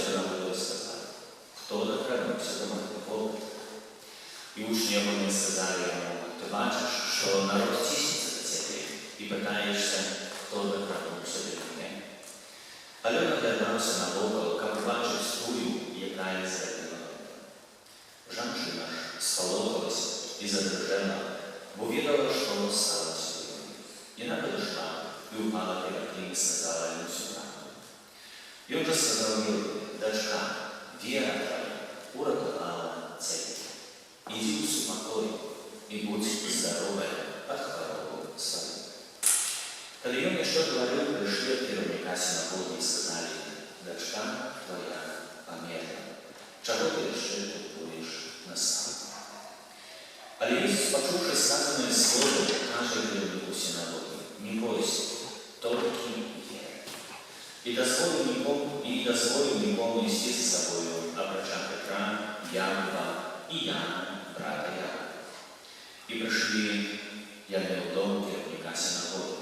да народу і сказаў: «Хто дакрануўся да майго вопратка?» І вучні ягоныя сказалі яму: «Ты бачыш, што народ ціснецца да цябе, і пытаешся: "Хто дакрануўся да мяне?"» Але ён аглядаўся навокал, каб убачыць тую, якая зрабіла гэта. Жанчына ж спалохалася і задрыжэла, бо ведала, што сталася з ёй. Яна падышла і ўпала перад ім і сказала яму ўсю праўду. Ён жа сказаў ёй: «Дачка, вера твая уратавала цябе. Ідзі ў супакоі і будзь здаровая ад хваробы сваёй». Калі ён яшчэ гаварыў, прыйшлі ад кіраўніка сінагогі і сказалі: «Дачка твая памерла. Чаго ты яшчэ турбуеш Настаўніка?» Але Езус, пачуўшы сказаныя словы, кажа кіраўніку сінагогі: «Не бойся, толькі вер». І дазволіў нікому ісці з сабою, апрача Пятра, Якуба і Яна, брата Якуба. І прыйшлі яны ў дом кіраўніка сінагогі.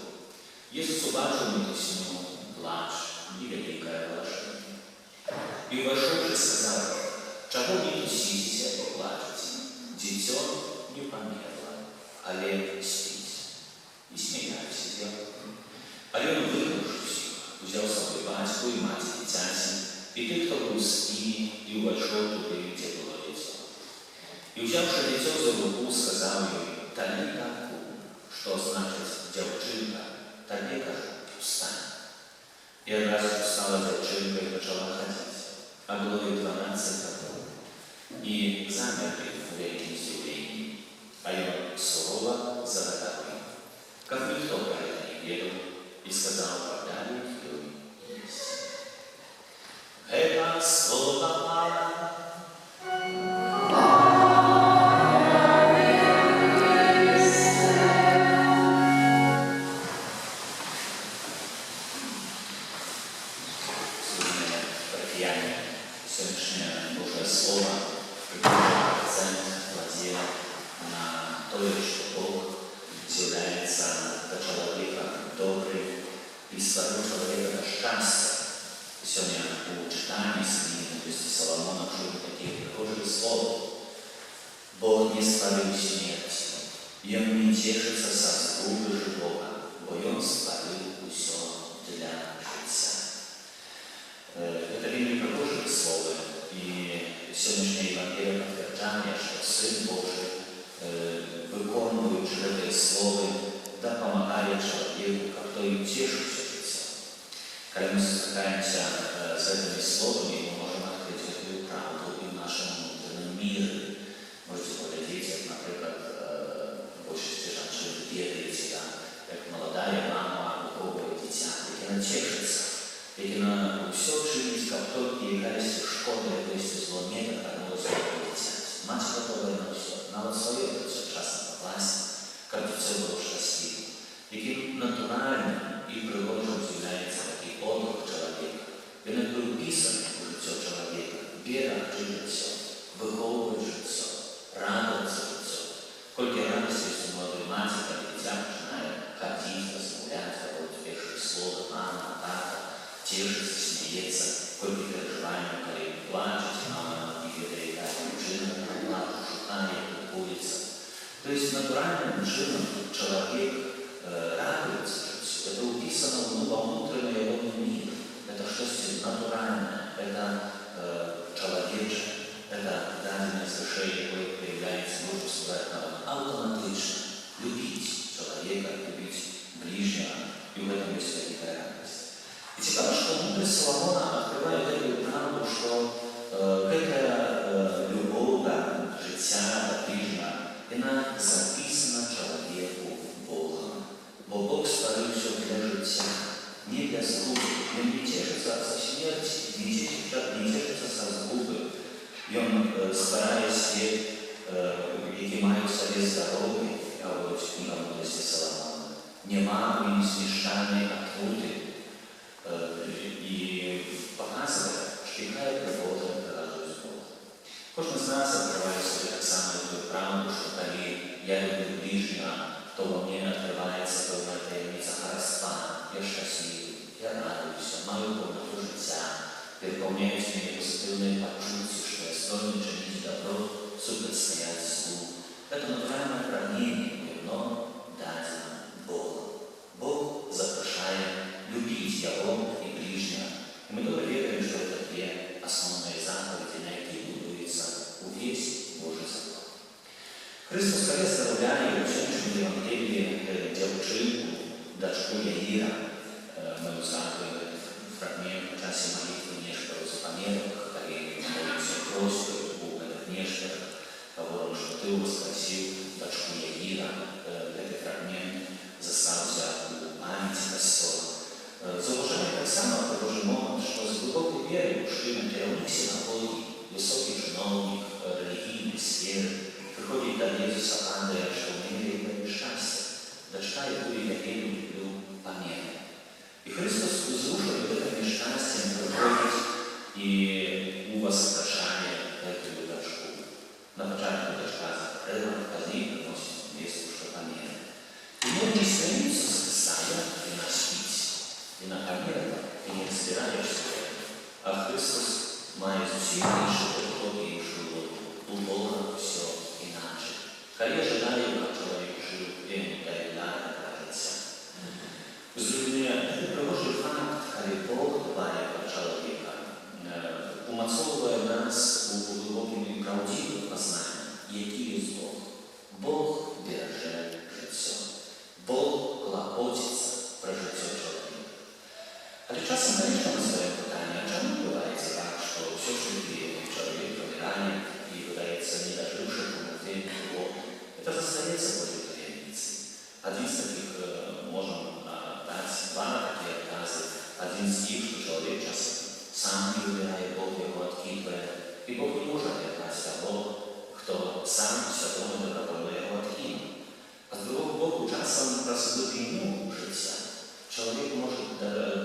Езус убачыў мітусню, плач і вялікае галашэнне. І ўвайшоўшы, сказаў: «Чаго мітусіцеся і плачаце? Дзіцё не памерла, але спіць». І смяяліся з яго. Але ён, выгнаўшы ўсіх, узяў з сабой бацьку і маці дзіцяці, і тых, хто быў з імі, і ўвайшоў туды, дзе было дзіцё. І, узяўшы дзіцё за руку, сказаў ёй: «Таліта кум», што значыць: «Дзяўчынка, табе кажу, устань». І адразу ж устала дзяўчынка і пачала хадзіць, а было ёй 12 гадоў. І замерлі ў вялікім здзіўленні. А ён сурова загадаў ім, каб ніхто пра гэта не ведаў, і сказаў, каб далі ёй есці. Гэта слова Пана. Служныя парафіяне, сённяшняе Божае Слова акцэнт кладзе на тое, што Бог з'яўляецца да чалавека добры і стварыў чалавека да шчасця. Сёння у чытанні з кнігі Мудрасці Саламона чуем такія прыгожыя словы. Бог не стварыў смерці, Ён не цешыцца са згубы жывога, бо Ён стварыў усё для жыцця. Гэта вельмі прыгожыя словы, і сённяшняе Евангелие пацвярджае, што Сын Божы, выконваючы гэтыя словы, дапамагае чалавеку, каб той цешыўся жыццём. Калі мы сустракаемся з гэтымі словамі, мы можам адкрыць гэтую праўду і ў нашым унутраным міры. Можаце паглядзець, як, напрыклад, большасці жанчын ведаеце, да, як маладая мама выхоўвае дзіця, як яна цешыцца, як яна ўсё чыніць, каб толькі якаясь шкода, якоесьці зло не дакранулася да дзіцяці. Маці гатовая на ўсё, нават сваё жыццё часам пакласці, каб дзіцё было шчаслівым. Якім натуральным і прыгожым з'яўляецца такі отрух чалавека. Ён як бы ўпісаны ў жыццё чалавека: берагчы жыццё, выхоўваць жыццё, радавацца жыццё. Колькі радасці ёсць у маладой маці, калі дзіця пачынае хадзіць, размаўляць, гаворыць першыя словы: «Мама», «тата», цешыцца, смяецца, колькі перажыванняў, калі плачуць, мама не ведае, якая прычына гэтага плачу, шукае, турбуецца. То есть натуральным чынам чалавек радуецца жыццю. Это ўпісана ва ўнутраны ягоны мір. Это штосьці натуральнае, это чалавечае, это дадзенае звышэй, якое праяўляецца, можна сказаць, нават аўтаматычна. Любіць чалавека, любіць бліжняга, і ў гэтым ёсць вялікая радасць. І цікава, што мудрасць Саламона адкрывае гэтую праўду, што гэтая любоў да жыцця, да бліжняга, яна запісана чалавеку Богам. Бо Бог стварыў усё для жыцця, не для згубы. Ён не цешыцца са смерці, не цешыцца са згубы. Ён стварае свет, які мае ў сабе здароўе, гаворыць кніга Мудрасці Саламона. Няма ў ім знішчальнай атруты. І паказвае, што якая прыгожая прыгажосць Бога. Кожны з нас адкрывае сабе таксама гэтую праўду, што калі я люблю бліжняга, то ва мне адкрываецца пэўная таямніца хараства. Я шчаслівы, я радуюся, маю паўнату жыцця, перапаўняюць мяне пэўныя пачуцці, што я здольны чыніць дабро, супрацьстаяць злу. Гэта натуральнае прагненне, яно дадзена Богом. Бог запрашае любіць Яго і бліжняга. І мы добра ведаем, што гэта две асноўныя запаведзі, на якіх будуецца увесь Божы закон. Хрыстос, калі аздараўляе ў сённяшнім Евангеліі дзяўчынку, дачку Яіра, мы ўзгадваем гэты фрагмент у часе малітвы нешпару за памерлых, калі молімся просьбы у гэтых нешпарах, гаворым, што ты ўваскрасіў дачку Яіра. Гэты фрагмент застаўся у памяці Касцёла. Заўважаем таксама прыгожы момант, што з глыбокай веры мужчына, кіраўнік сінагогі, высокі чыноўнік рэлігійнай сферы, прыходзіць да Езуса, падае, што ў мяне вялікае няшчасце, дачка, якую я вельмі люблю, памерла. І Хрыстос, узрушаны гэтым няшчасцем, прыходзіць і уваскрашае гэтую дачку. На пачатку дачка захварэла, пазней прыносіць вестку, што памерла. І многія смяюцца з Хрыста, як яна спіць, яна памерла, ты не разбіраешся. А Хрыстос мае зусім іншы падыход і іншую логіку. У Бога ўсё іначай. Калі я жадаю, каб чалавек жыў, я яму даю дар жыцця. Зрозумею, гэты прыгожы факт, калі Бог дбае пра чалавека, умацоўвае нас у глыбокім і праўдзівым пазнанні, які ёсць Бог. Бог беражэ жыццё. Бог клапоціцца пра жыццё чалавека. Але часам, конечно, мы задаем пытанне, а чаму адбываецца так, што ўсё ж такі чалавек памірае і, выдаецца, не дажыўшы паўнаты год. Это застаецца Божай таямніцай. Адзін з такіх, можам даць два такія адказы. Адзін з іх, што чалавек часам сам не выбірае, Бог яго адкідвае. І Бог не можа аддаць таго, хто сам свядома, добравольна яго адкінуў. А з другога боку, часам праз глыбіню жыцця чалавек можа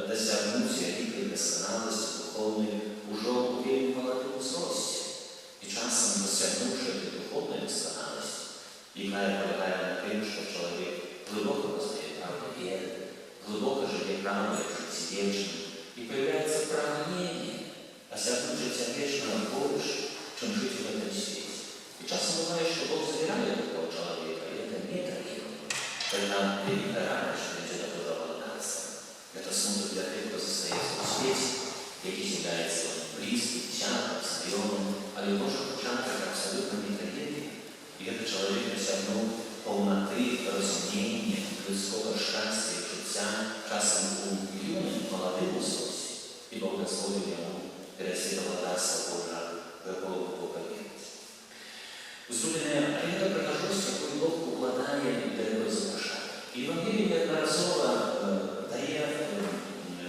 дасягнуць вялікай дасканаласці духоўнай ужо ў вельмі маладым узросце. І часам, дасягнуўшы этой духоўнай дасканаласці, якая палягае на тым, што чалавек глыбока пазнае праўду веры, глыбока жыве праўдай у жыцці вечным, і появляецца прагненне асягнуць жыцця вечнага больш, чым жыць у гэтым свеце. І часам бывае, што Бог забірае такого чалавека, і это не трагедыя. Это вялікая радасць, што ідзе да Божага валадарства. Это смутак для тых, хто застаецца ў свеце, які з'яўляецца блізкім, сябрам, знаёмым, але ў Божых вачах это абсалютна не трагедыя. І гэты чалавек дасягнуў паўнаты разумення людскога шчасця і жыцця часам у юным, маладым узросце. І Бог дазволіў яму перайсці да валадарства Божага, у якога глыбока верыць. Узлюбленыя, але гэта прыгажосць, якую Бог укладае і да якой запрашае. І Евангелие неаднаразова дае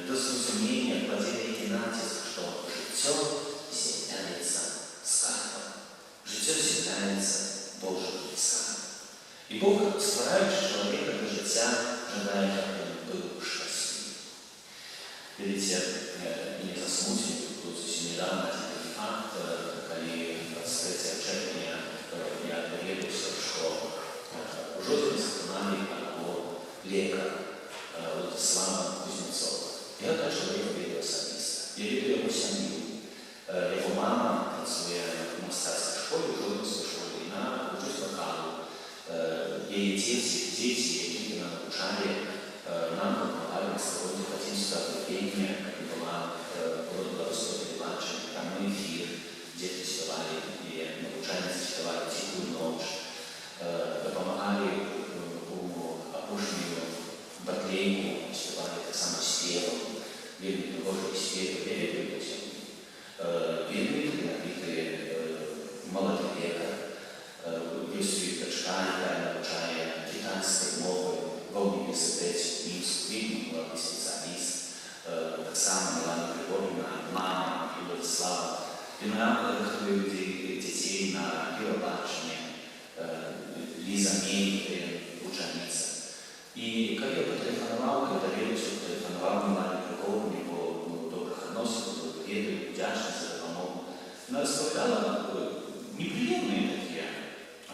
да зразумення, кладзе вялікі націск, што жыццё з'яўляецца скарбам. Жыццё з'яўляецца Божым скарбам. І Бог, ствараючы чалавека для жыцця, жадае, каб ён быў шчаслівы. Видите, мяне засмуціў тут зусім недавно адзін такі факт, калі 23 чэрвеня я даведаўся, што у Жодзіна затрымалі аднаго лекара, Уладзіслава Кузняцова. Я гэтага чалавека ведаю асабіста. Я ведаю яго сям'ю. Яго мама працуе ў мастацкай школе, у жодзінскай школе, яна вучыць вакалу. Яе дзеці, якіх яна навучае, нам дапамагалі на свабодзе лацінскага пення, калі было беларускае тэлебачанне, прамы эфір, дзеці спявалі, і навучальніцы спявалі «Ціхую ноч», дапамагалі у апошнюю батлейку, спявалі таксама спевам, вельмі прыгожыя спевы, я ведаю яго сям'ю. Вельмі таленавіты малады лекар, ёсць у іх дачка, якая навучае кітайскай мовы ва універсітэце ў Мінску, вельмі малады спецыяліст. Таксама Мілана Грыгор'еўна, мама Уладзіслава. Яна рыхтуе дзяцей на Еўрабачанне, Ліза Мей, вучаніца. І калі я патэлефанаваў, калі даведаўся, патэлефанаваў Мілане Грыгор'еўне, бо мы ў добрых адносінах, добра ведаю, удзячны за дапамогу. Яна распавядала непрыемныя такія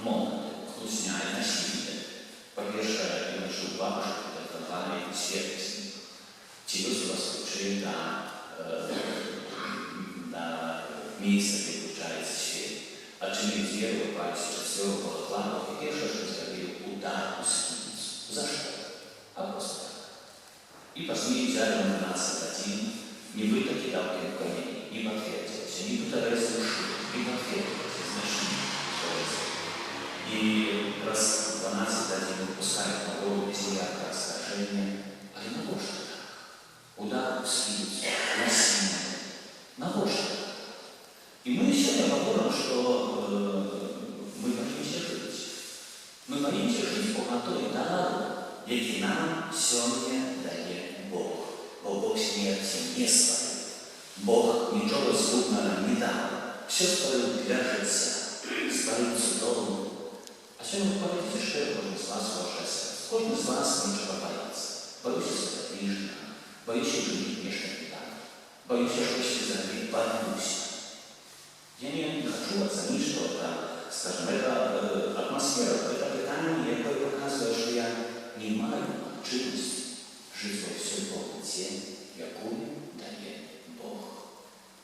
моманты, хлусня і насілля. Па-першае, ён чуў бабушку, тэлефанавалі сверху. Ці ёсць у вас ключы да месца, дзе включаецца свет. Адчыніў дзверы, папаліся чацвёра ў балаклавах, і першае, што зрабіў, удар у сківіцу. За што? А проста так. І пазней взяли на 12 гадзін, нібыта кідаў кім камені, не пацвердзілася, нібыта рэзаў шыю, не пацвердзілася, знайшлі, што рэзаў. І праз 12 гадзін выпускаюць на волю без ніякага оскаржэння. Але навошта так? Удар у сківіцу, насилие. Навошта так? І мы сёння гаворым, што мы баімся жыць. Мы баімся жыць паўнатой дару, які нам сёння дае Бог. Бо Бог смерці не стварыў. Бог нічога згубнага не даў. Усё стварыў для жыцця. Стварыў цудоўна. А сёння паглядзіце шчыра, кожны з вас, ваша сэрца. Кожны з вас нечага баіцца. Баюся свайго бліжняга, баюся ўчыніць нешта не так, баюся штосьці зрабіць, баюся. Я не хачу ацаніць, што это, скажем, это атмасфера, это пытанне, якое паказвае, што я не маю магчымасці жыць ва ўсёй паўнаце, якую дае Бог.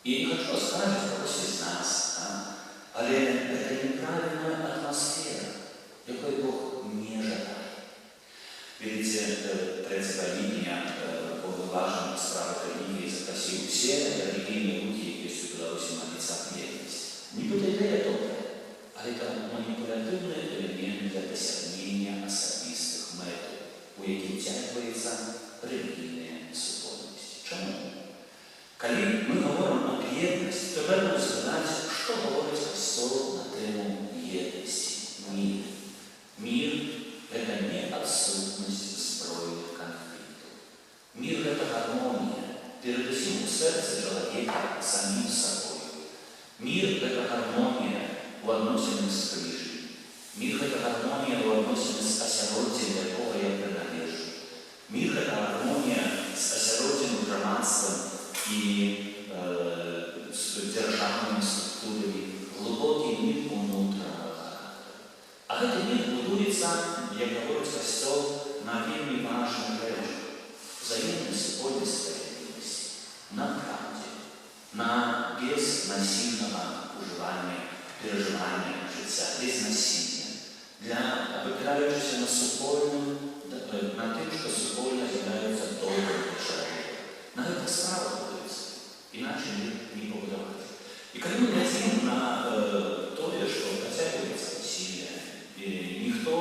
І не хачу оскаржыць кагосьці з нас, а? Але гэта неправільная атмасфера, якой Бог не жадае. Видите, 3 ліпня уповноважений у справах релігії запросив усі релігійні рухи, які ёсць у Беларусі, маліцца аб еднасці. Нібыта ідэя добрая, але это маніпулятыўны элемент для дасягнення асабістых мэтаў, у які ўцягваецца рэлігійная супольнасць. Чаму? Калі мы гаворым аб еднасці, то трэба згадаць, што гаворыць Касцёл на тэму еднасці, мір. Мір – гэта не адсутнасць збройных канфліктаў. Мір – гэта гармонія, перадусім у сэрцы чалавека з самім сабою. Мір – гэта гармонія ў адносінах з бліжнім. Мір – гэта гармонія ў адносінах з асяроддзем, да якога я прыналежу. Мір – гэта гармонія з асяроддзем, грамадствам і з дзяржаўнымі структурамі, глыбокі мір унутранага характару. А гэты мір будуецца, як гаворыць Касцёл, на вельмі важных рэчах: узаемнай супольнай справядлівасці, на праўдзе, на безнасільнага ужывання, перажывання жыцця, без насилля, для абапіраючыся на супольную, на тым, што супольна з'яўляецца добрым для чалавека. На гэтых справах будуецца, іначай мір не пабудаваць. І калі мы глядзім на тое, што працягваецца насилие, і ніхто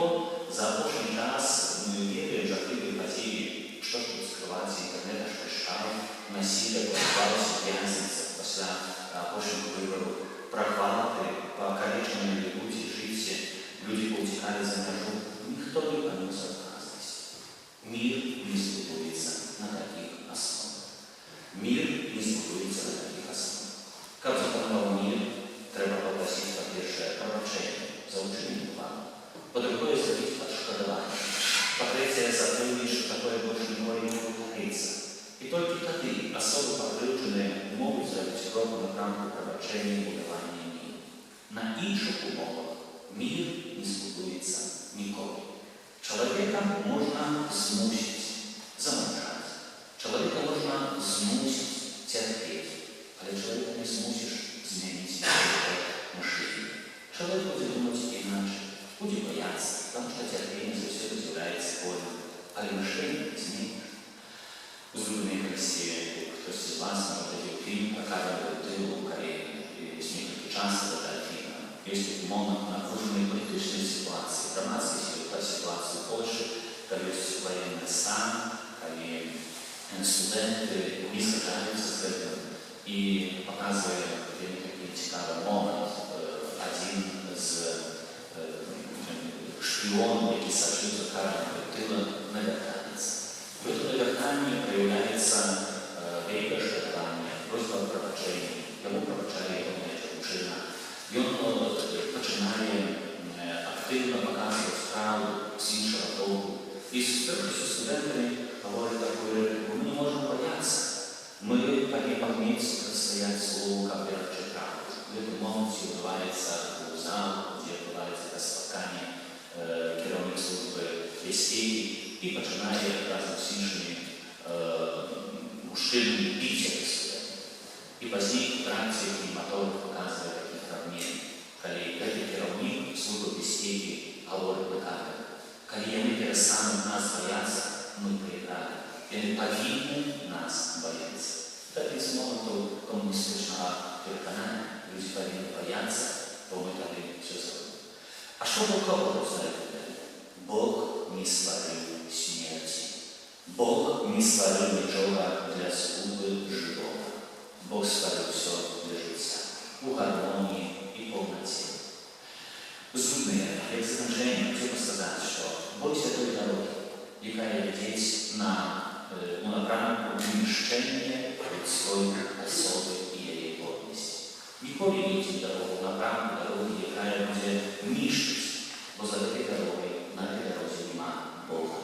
за апошні час, мы ведаем жахлівыя падзеі, што ж тут скрываць, інтэрнэт ашпяшчаў, насилие пабывалася ў вязніцах пасля апошніх выбараў, пра гвалты, пакалечаныя людзі, жыцці, людзі паўцікалі за мяжу, ніхто не панёс адказнасць. Мір не збудуецца на такіх асновах. Мір не збудуецца на такіх асновах. Каб запанаваў мір, трэба папрасіць, па-першае, прабачэння за ўчынены гвалт. Па-другое, зрабіць адшкадаванне. Па-трэцяе, запэўніць, што такое больш ніколі не паўтарыцца. І толькі тады асобы пакрыўджаныя могуць зрабіць крок у напрамку прабачэння і будавання міру. На іншых умовах мір не збудуецца ніколі. Чалавека можна змусіць замаўчаць. Чалавека можна змусіць цярпець, але чалавека не змусіш змяніць яго мышление. Чалавек будзе думаць іначай, будзе баяцца, потому что цярпенне заўсёды з'яўляецца болем, але мышление не зменіш. Узгодны калісьці хтосьці з вас, можа, глядзеў фільм пра Карла Вайтылу, калі ёсць некалькі часу да фільма. Ёсць такі момант напружанай палітычнай сітуацыі, грамадскай сітуацыі ў Польшы, калі ёсць ваенны стан, калі студэнты не згаджаюцца з гэтым, і паказвае вельмі такі цікавы момант. Адзін з шпіён, які сачыў за Карлам Вайтылам, навяртаецца. В гэтым навяртанні праяўляецца вялікае шкадаванне, просьба аб прабачэнні. Яму прабачае ягоная дзяўчына. Ён пачынае актыўна паказваць праўду з іншага боку. І, сустрэўшыся з студэнтамі, гаворыць такую рэпліку: «Мы не можам баяцца. Мы павінны супрацьстаяць злу, каб берагчы праўду». В гэтым моманце ўрываецца ў зал, дзе адбываецца это спатканне, кіраўнік службы бяспекі і пачынае разам з іншымі мужчынамі біць гэтых студэнтаў. І пазней у тракце кінематограф паказвае такі фрагмент, калі гэты кіраўнік службы бяспекі гаворыць на камеру: «Калі яны перастануць нас баяцца, мы прайгралі. Яны павінны нас баяцца». Такі з моманту камуністычнага пераканання: людзі павінны баяцца, бо мы тады ўсё зробім. А што Бог гаворыць на гэту тэму? Бог не стварыў смерці. Бог не стварыў нічога для згубы жывога. Бог стварыў усё для жыцця, у гармоніі і паўнаце. Зубныя, як заканчэнне, хацеў бы сказаць, што бойся той дарогі, якая вядзець у напрамку знішчэння людской асобы і яе годнасці. Ніколі не ідзі дарогу ў напрамку дарогі, якая будзе нішчыць, бо за гэтай дарогай, на гэтай дарозе няма Бога.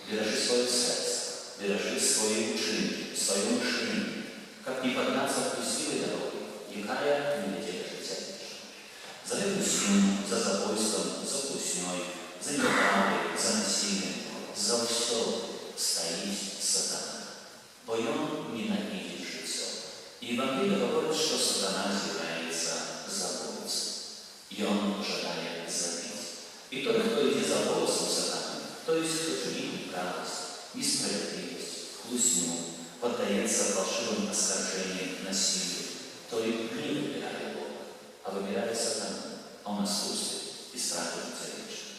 Беражы сваё сэрца, беражы свае ўчынкі, сваё мышленне, каб не паддацца хлуслівай дароге, якая не вядзе да жыцця вечнага. За хлусню, за забойствам, за хлуснёй, за няпраўдай, за насіллем, за ўсё стаіць сатана. Бо ён ненавідзіць жыццё. І Евангелле гаворыць, што сатана з'яўляецца забойцам. Ён жадае забіць. І той, хто ідзе за голасам сатаны, то есть хто чыніць няправасць, несправядлівасць, хлусню, паддаецца фальшивым оскоржениям, насилию, той не выбірае Бога, а выбірае сатану, а ў наступстве і страту жыцця вечнага.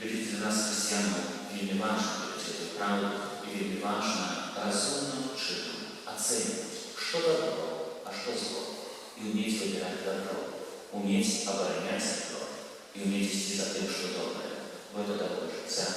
Видите, для нас, христиан, вельмі важна верыць гэту праўду і вельмі важна разумным чынам ацэньваць, што дабро, а што зло, і ўмець выбіраць дабро, умець абараняць дабро і ўмець ісці за тым, што добрае, бо гэта дарога жыцця.